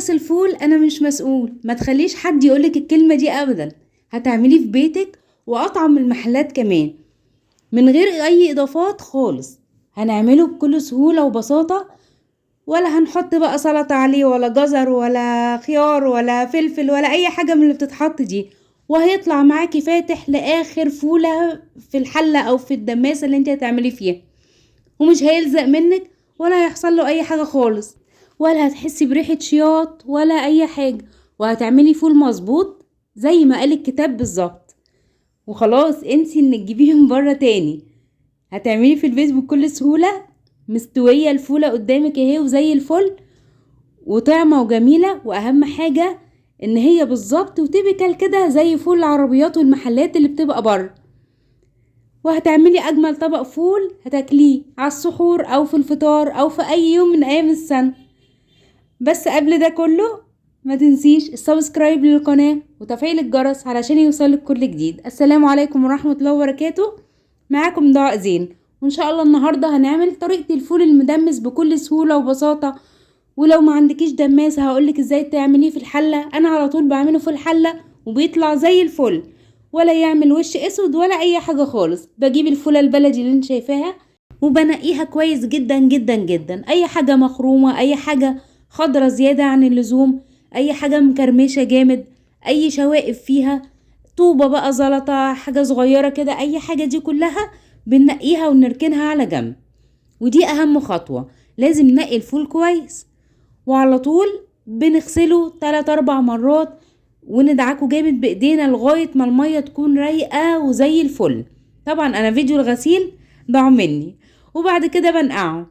خلص الفول انا مش مسؤول. ما تخليش حد يقولك الكلمة دي ابدا. هتعمليه في بيتك واطعم من المحلات كمان، من غير اي اضافات خالص. هنعمله بكل سهولة وبساطة، ولا هنحط بقى سلطة عليه ولا جزر ولا خيار ولا فلفل ولا اي حاجة من اللي بتتحط دي، وهيطلع معاكي فاتح لاخر فولة في الحلة او في الدماسة اللي انت هتعملي فيها، ومش هيلزق منك ولا هيحصل له اي حاجة خالص، ولا هتحسي بريحة شياط ولا اي حاجة، وهتعملي فول مظبوط زي ما قال الكتاب بالظبط. وخلاص انسي انك تجيبيه من بره تاني، هتعمليه في البيت بكل سهولة. مستوية الفولة قدامك اهي وزي الفل، وطعمة وجميلة، واهم حاجة ان هي بالظبط و typical كده زي فول العربيات والمحلات اللي بتبقى بره. وهتعملي اجمل طبق فول هتاكليه على السحور او في الفطار او في اي يوم من ايام السنة. بس قبل ده كله ما تنسيش ال subscribe للقناة وتفعيل الجرس علشان يوصلك كل جديد. السلام عليكم ورحمة الله وبركاته. معاكم دعاء زين، وان شاء الله النهاردة هنعمل طريقة الفول المدمس بكل سهولة وبساطة. ولو ما عندكيش دماسة هقولك ازاي تعمليه في الحلة. انا على طول بعمله في الحلة وبيطلع زي الفل، ولا يعمل وش اسود ولا اي حاجة خالص. بجيب الفولة البلدي اللي انت شايفاها وبنقيها كويس جدا جدا جدا. اي حاجة مخرومة، اي حاجة خضرة زيادة عن اللزوم، اي حاجة مكرمشة جامد، اي شوائب فيها، طوبة بقى، زلطة، حاجة صغيرة كده، اي حاجة دي كلها بننقيها ونركنها على جنب. ودي اهم خطوة، لازم ننقي الفول كويس. وعلى طول بنغسله 3-4 مرات وندعكه جامد بايدينا لغاية ما المية تكون رايقة وزي الفل. طبعا انا فيديو الغسيل ضاع مني. وبعد كده بنقعه،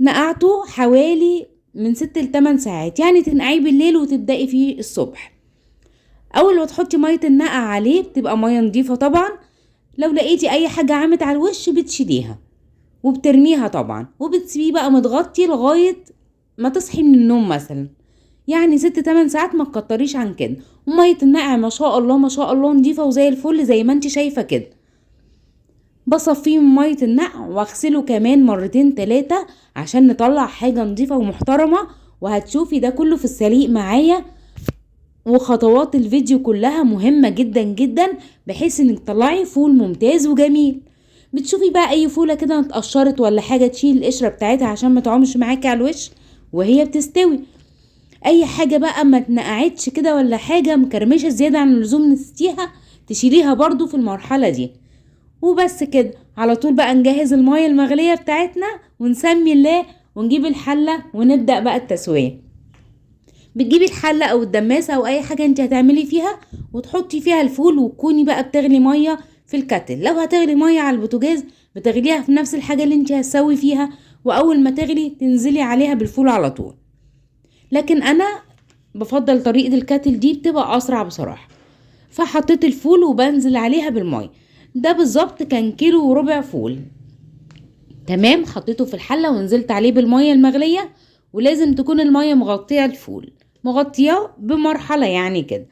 نقعته حوالي من 6 ل8 ساعات، يعني تنقعيه بالليل وتبدأي فيه الصبح. اول ما تحطي مية النقع عليه بتبقى مية نظيفة طبعا. لو لقيتي اي حاجة عمت على الوش بتشيليها وبترميها طبعا، وبتسيبيه بقى متغطي لغاية ما تصحي من النوم مثلا، يعني 6-8 ساعات، ما تكتريش عن كده. ومية النقع ما شاء الله ما شاء الله نظيفة وزي الفل زي ما انت شايفة كده. بصفيه من مية النقع واغسله كمان 2-3 عشان نطلع حاجة نظيفة ومحترمة. وهتشوفي ده كله في السليق معايا، وخطوات الفيديو كلها مهمة جدا جدا بحيث انك تطلعي فول ممتاز وجميل. بتشوفي بقى اي فولة كده اتقشرت ولا حاجة تشيل القشرة بتاعتها عشان ما تعومش معاكي على الوش وهي بتستوي. اي حاجة بقى ما اتنقعتش كده ولا حاجة مكرمشة زيادة عن اللزوم نسيتيها تشيليها برضو في المرحلة دي. وبس كده على طول بقى نجهز المية المغلية بتاعتنا ونسمي الله ونجيب الحلة ونبدأ بقى التسوية. بتجيبي الحلة او الدماسة او اي حاجة انت هتعملي فيها وتحطي فيها الفول، وتكوني بقى بتغلي مية في الكتل. لو هتغلي مية على البوتاجاز بتغليها في نفس الحاجة اللي انت هتسوي فيها، واول ما تغلي تنزلي عليها بالفول على طول. لكن انا بفضل طريقة الكتل دي، بتبقى اسرع بصراحة. فحطيت الفول وبنزل عليها بالمية. ده بالظبط كان 1.25 كيلو فول. تمام، حطيته في الحلة ونزلت عليه بالمية المغلية، ولازم تكون المية مغطية الفول، مغطياه بمرحلة يعني كده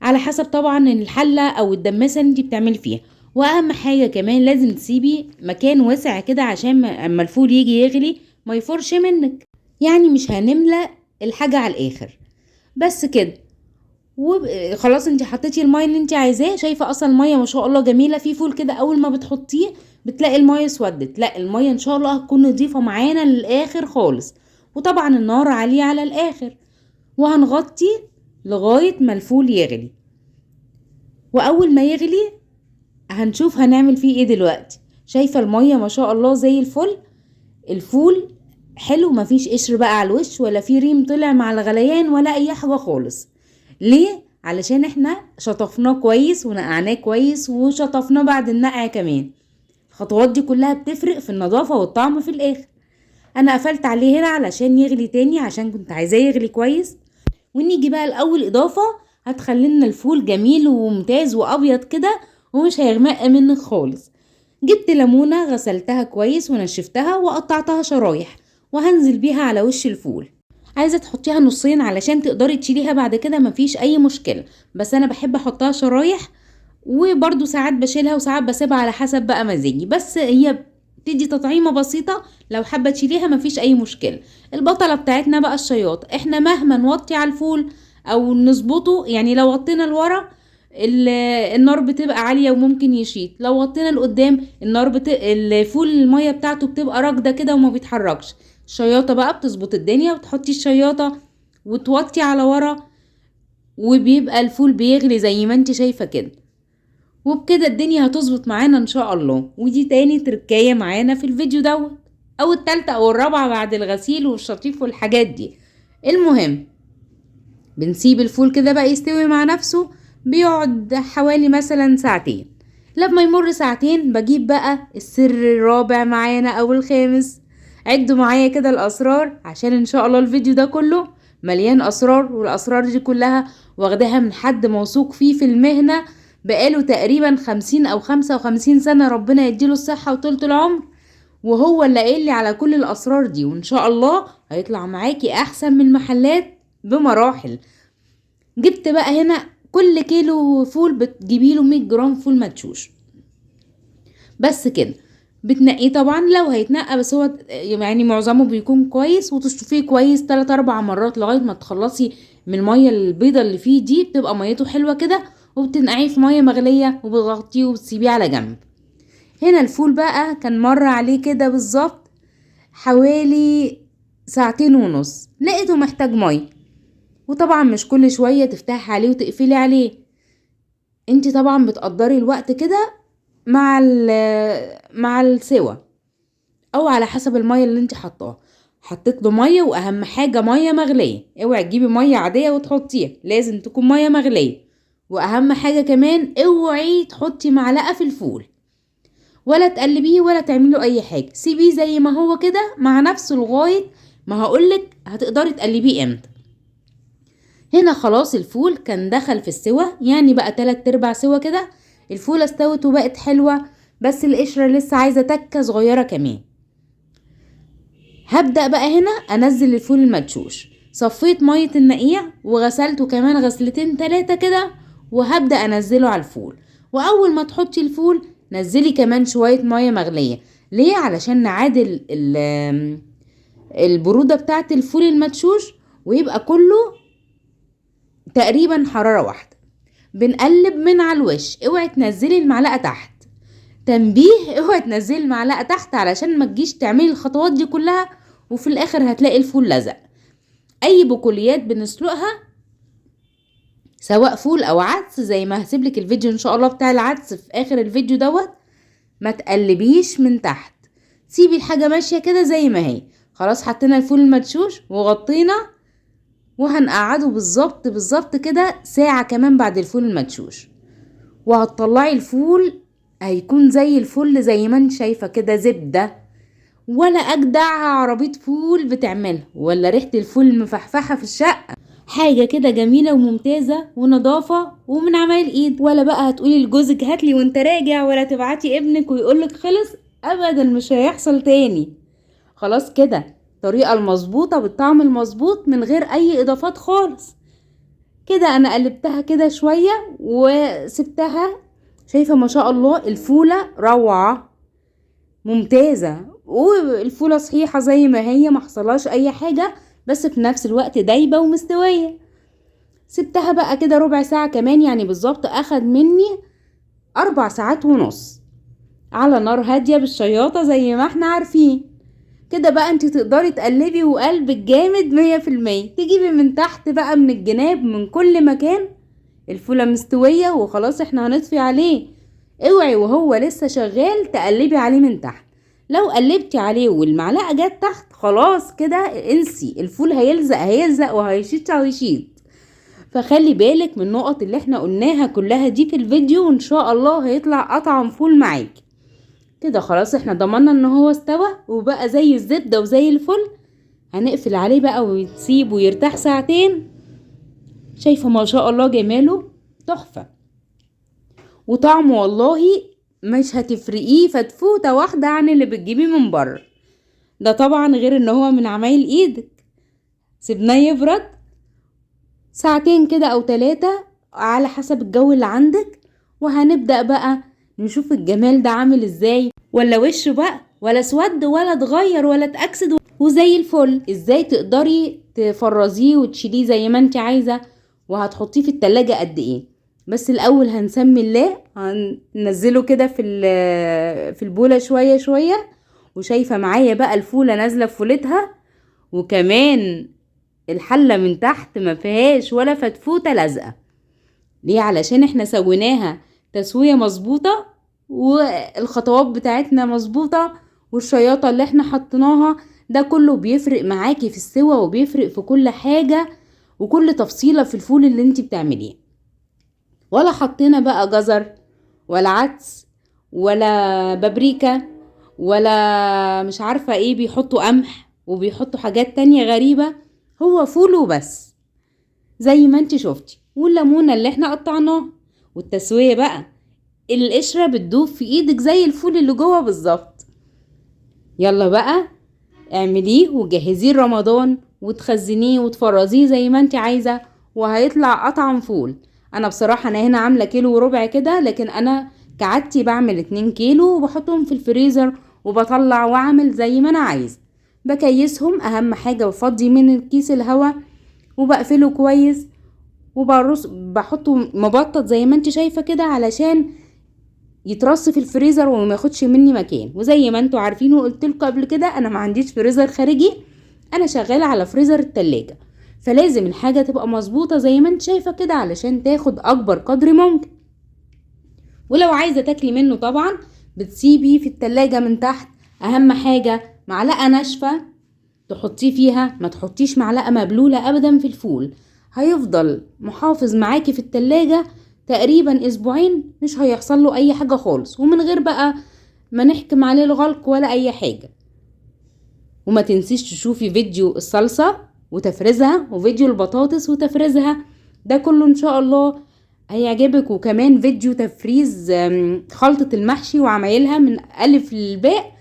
على حسب طبعا الحلة او الدماسة اللي انتي بتعملي فيها. واهم حاجة كمان لازم تسيبي مكان واسع كده عشان اما الفول يجي يغلي ما يفرش منك، يعني مش هنملى الحاجة على الاخر. بس كده وخلاص انتي حطيتي المية اللي انتي عايزاه. شايفة اصلا المية ما شاء الله جميلة. في فول كده اول ما بتحطيه بتلاقي المية اسودت، لا المية ان شاء الله هتكون نظيفة معانا للاخر خالص. وطبعا النار عالية على الاخر، وهنغطي لغاية ما الفول يغلي. واول ما يغلي هنشوف هنعمل فيه ايه دلوقتي. شايفة المية ما شاء الله زي الفل، الفول حلو، مفيش قشر بقى على الوش ولا في ريم طلع مع الغليان ولا اي حاجة خالص. ليه؟ علشان احنا شطفناه كويس ونقعناه كويس وشطفناه بعد النقع كمان. الخطوات دي كلها بتفرق في النظافة والطعم في الاخر. انا قفلت عليه هنا علشان يغلي تاني، عشان كنت عايزاه يغلي كويس. ونيجي بقى لأول إضافة هتخلينا الفول جميل وممتاز وأبيض كده ومش هيغمق منك خالص. جبت ليمونة غسلتها كويس ونشفتها وقطعتها شرايح، وهنزل بيها على وش الفول. عايزة تحطيها نصين علشان تقدري تشيليها بعد كده، مفيش أي مشكلة، بس أنا بحب أحطها شرايح، وبرضو ساعات بشيلها وساعات بسيبها على حسب بقى مزاجي، بس هي تدي تطعيمه بسيطة، لو حابة تشيليها مفيش اي مشكلة. البطلة بتاعتنا بقى الشياطه، احنا مهما نوطي على الفول او نظبطه، يعني لو وطينا لورا النار بتبقى عالية وممكن يشيط، لو وطينا لقدام النار الفول المية بتاعته بتبقى راكده كده وما بيتحركش. الشياطه بقى بتظبط الدنيا، وتحطي الشياطه وتوطي على ورا، وبيبقى الفول بيغلي زي ما انت شايفه كده. وبكده الدنيا هتظبط معانا ان شاء الله. ودي تاني تركايه معانا في الفيديو دوت، او التالتة او الرابعة بعد الغسيل والشطيف والحاجات دي. المهم بنسيب الفول كده بقى يستوي مع نفسه، بيقعد حوالي مثلا ساعتين. لما يمر ساعتين بجيب بقى السر الرابع معانا او الخامس. عدوا معايا كده الاسرار، عشان ان شاء الله الفيديو ده كله مليان اسرار، والاسرار دي كلها واخداها من حد موثوق فيه في المهنة بقاله تقريبا 50 او 55 سنة، ربنا يديله الصحة وطولة العمر، وهو اللي قايل لي على كل الاسرار دي. وان شاء الله هيطلع معاكي احسن من المحلات بمراحل. جبت بقى هنا كل كيلو فول بتجيبيله 100 جرام فول مدشوش بس كده، بتنقيه طبعا لو هيتنقى، بس هو يعني معظمه بيكون كويس، وتشطفيه كويس 3-4 مرات لغاية ما تخلصي من المية البيضة اللي فيه دي، بتبقى ميته حلوة كده، وبتنقعيه في مية مغليه وبتغطيه وبتسيبيه على جنب. هنا الفول بقى كان مر عليه كده بالظبط حوالي 2.5 ساعات، لقيته محتاج مية. وطبعا مش كل شوية تفتحي عليه وتقفلي عليه، انت طبعا بتقدري الوقت كده مع السوا او على حسب المية اللي انت حطاها. حطيت له مية، واهم حاجة مية مغليه، اوعي تجيبي مية عادية وتحطيها، لازم تكون مية مغليه. واهم حاجة كمان اوعي تحطي معلقه في الفول، ولا تقلبيه ولا تعملي له اي حاجة، سيبيه زي ما هو كده مع نفسه لغاية ما هقولك هتقدري تقلبيه امتى. هنا خلاص الفول كان دخل في السوا، يعني بقى 3/4 سوا كده، الفولة استوت وبقت حلوة، بس القشرة لسه عايزة تكة صغيرة كمان. هبدأ بقى هنا انزل الفول المدشوش. صفيت مية النقيع وغسلته كمان غسلتين 3 كده، وهبدأ انزله على الفول. واول ما تحطي الفول نزلي كمان شوية مية مغلية. ليه؟ علشان نعادل البرودة بتاعت الفول المدشوش، ويبقى كله تقريبا حرارة واحدة. بنقلب من على الوش، اوعي تنزلي المعلقة تحت، تنبيه، اوعي تنزلي المعلقة تحت علشان ما تجيش تعملي الخطوات دي كلها وفي الاخر هتلاقي الفول لزق. اي بقوليات بنسلقها سواء فول او عدس، زي ما هسيبلك الفيديو ان شاء الله بتاع العدس في اخر الفيديو دوت، ما تقلبيش من تحت، سيبي الحاجة ماشية كده زي ما هي. خلاص حطينا الفول المدشوش وغطينا، وهنقعده بالظبط بالظبط كده ساعة كمان بعد الفول المدشوش، وهتطلعي الفول هيكون زي الفل زي ما انت شايفة كده، زبدة ولا اجدع عربية فول بتعملها، ولا ريحة الفول المفحفحة في الشقة، حاجة كده جميلة وممتازة ونظافة ومن عمايل ايد. ولا بقى هتقولي لجوزك هاتلي وانت راجع، ولا تبعتي ابنك ويقولك خلص، ابدا مش هيحصل تاني. خلاص كده الطريقة المظبوطة بالطعم المظبوط من غير اي اضافات خالص. كده انا قلبتها كده شوية وسبتها، شايفة ما شاء الله الفولة روعة ممتازة، والفولة صحيحة زي ما هي، ما حصلهاش اي حاجة، بس في نفس الوقت دايبة ومستوية. سبتها بقى كده ربع ساعة كمان، يعني بالظبط اخد مني 4.5 ساعات على نار هادية بالشياطة زي ما احنا عارفين. كده بقى انت تقدري تقلبي وقلبك جامد 100%، تجيبي من تحت بقى من الجناب من كل مكان، الفولة مستوية وخلاص احنا هنطفي عليه. اوعي وهو لسه شغال تقلبي عليه من تحت، لو قلبتي عليه والمعلقة جت تحت خلاص كده انسي، الفول هيلزق هيلزق وهيشيط هيشيط. فخلي بالك من النقط اللي احنا قلناها كلها دي في الفيديو، وان شاء الله هيطلع اطعم فول معاكي. كده خلاص احنا ضمننا ان هو استوى وبقى زي الزبدة وزي الفل. هنقفل عليه بقى ونسيبه يرتاح ساعتين. شايفة ما شاء الله جماله تحفة، وطعمه والله مش هتفرقيه فتفوتة واحدة عن اللي بتجيبيه من بره، ده طبعا غير ان هو من عمايل ايدك. سيبناه يبرد ساعتين كده او 3 على حسب الجو اللي عندك، وهنبدأ بقى نشوف الجمال ده عامل ازاي، ولا وشه بقى ولا اسود ولا اتغير ولا اتأكسد وزي الفل. ازاي تقدري تفرزيه وتشيليه زي ما انت عايزة، وهتحطيه في التلاجة قد ايه؟ بس الاول هنسمي الله، هننزله كده في البولة شوية شوية. وشايفة معايا بقى الفولة نازلة في فولتها، وكمان الحلة من تحت ما فيهاش ولا فتفوتة لازقة. ليه؟ علشان احنا سويناها تسوية مظبوطة، والخطوات بتاعتنا مظبوطة، والشياطة اللي احنا حطيناها ده كله بيفرق معاكي في السوى، وبيفرق في كل حاجة وكل تفصيلة في الفول اللي انتي بتعمليه. ولا حطينا بقى جزر ولا عدس ولا بابريكا ولا مش عارفة ايه، بيحطوا قمح وبيحطوا حاجات تانية غريبة، هو فول وبس زي ما انتي شفتي. والليمونة اللي احنا قطعناها، والتسوية بقى القشرة بتدوب في ايدك زي الفول اللي جوه بالظبط. يلا بقى اعمليه وجهزيه لرمضان، وتخزنيه وتفرزيه زي ما انت عايزة، وهيطلع اطعم فول. انا بصراحة انا هنا عاملة كيلو وربع كده، لكن انا كعادتي بعمل 2 كيلو وبحطهم في الفريزر وبطلع واعمل زي ما انا عايزة. بكيسهم، اهم حاجة بفضي من الكيس الهوا وبقفله كويس، وبرص بحطه مبطط زي ما انت شايفة كده علشان يترص في الفريزر وما ياخدش مني مكان. وزي ما انتوا عارفين وقلت لكم قبل كده، انا ما عنديش فريزر خارجي، انا شغالة على فريزر التلاجة، فلازم الحاجة تبقى مظبوطة زي ما انت شايفة كده علشان تاخد اكبر قدر ممكن. ولو عايزة تاكلي منه طبعا بتسيبي في التلاجة من تحت، اهم حاجة معلقة ناشفة تحطيه فيها، ما تحطيش معلقة مبلولة ابدا في الفول، هيفضل محافظ معاكي في التلاجة تقريبا اسبوعين، مش هيحصل له اي حاجة خالص، ومن غير بقى ما نحكم عليه الغلق ولا اي حاجة. وما تنسيش تشوفي فيديو الصلصة وتفرزها، وفيديو البطاطس وتفرزها، ده كله ان شاء الله هيعجبك. وكمان فيديو تفريز خلطة المحشي وعمايلها من ألف للباء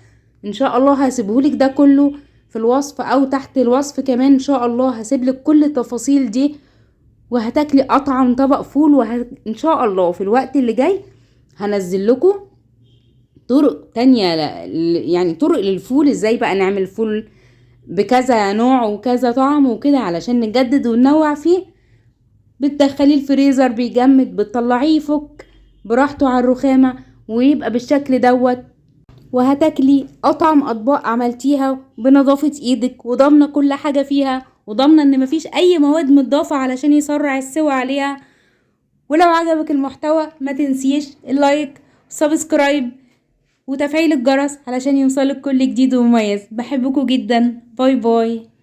ان شاء الله هسيبهولك ده كله في الوصف او تحت الوصف كمان ان شاء الله، هسيبلك كل التفاصيل دي، وهتاكلي اطعم طبق فول. وان شاء الله في الوقت اللي جاي هنزل لكم طرق تانية يعني طرق للفول، ازاي بقى نعمل فول بكذا نوع وكذا طعم وكده علشان نجدد وننوع فيه. بتدخليه الفريزر بيجمد، بتطلعيه يفك براحته على الرخامة ويبقى بالشكل دوت، وهتاكلي اطعم اطباق عملتيها بنظافة ايدك، وضامنة كل حاجة فيها، وضامنة ان مفيش اي مواد متضافة علشان يسرع السوى عليها. ولو عجبك المحتوى ما تنسيش ال like وال subscribe وتفعيل الجرس علشان يوصلك كل جديد ومميز. بحبكم جدا، bye bye.